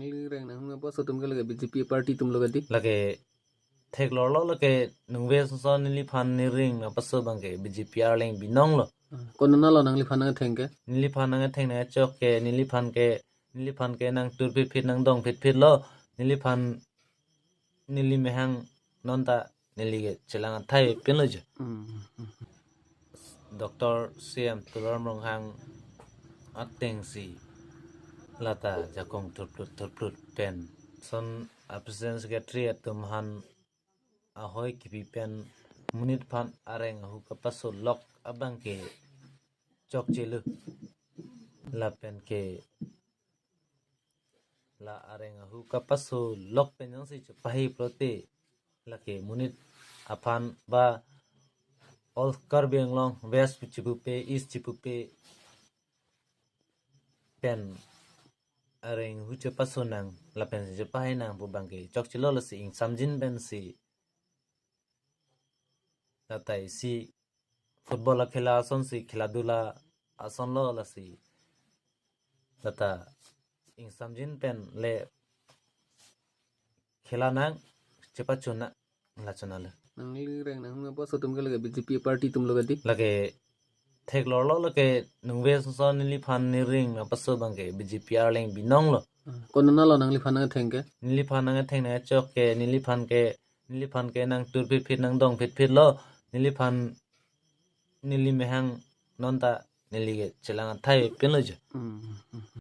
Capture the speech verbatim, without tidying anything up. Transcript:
Nangli reng nanghumri abaso atum ke lake B J P party atum lo kadi? Lake theklonglo, lake ningve ason neliphan neringno abaso abangke B J P arleng binonglo. Ah, konatlo nangliphan nangtheng ke? Neliphan nangtheng nangchok ke, neliphan ke, neliphan ke nangtur phitphit nangdong phitphitlo, neliphan neli mehang non ta neli ke chelang athai pinlo jo. Hmm, hmm, hmm. Doctor C M Tuliram Ronghang atengsi lata jakong thurphlut thurphlut pen son a president secretary atum aphan ahoi kipi pen monit aphan areng ahu kapaso lok abangke chokchelo. Lapen ke la areng ahu kapaso lok pen jongsi chepahi pulote lake monit aphan ba all Karbi Anglong West pu chepupe, East chepupe pen areng ahu chepaso nang lapen chepahi nang pu abangke chokchelo, lasi ingsamjin pensi lata isi football akhela asonsi, khela dula asonlo, lasi lata ingsamjin pen le khela nang, chepachun nang, lachun nanglo. Nangli reng nanghumri abaso atum ke lake B J P party atum lo kadi? Lake theklonglo, lake ningve ason neliphan neringno abaso abangke B J P arleng binonglo. Ah, konatlo nangliphan nangtheng ke? Neliphan nangtheng nangchok ke, neliphan ke, neliphan ke nangtur phitphit nangdong phitphitlo, neliphan neli mehang non ta neli ke chelang athai pinlo jo. Hmm, hmm, hmm.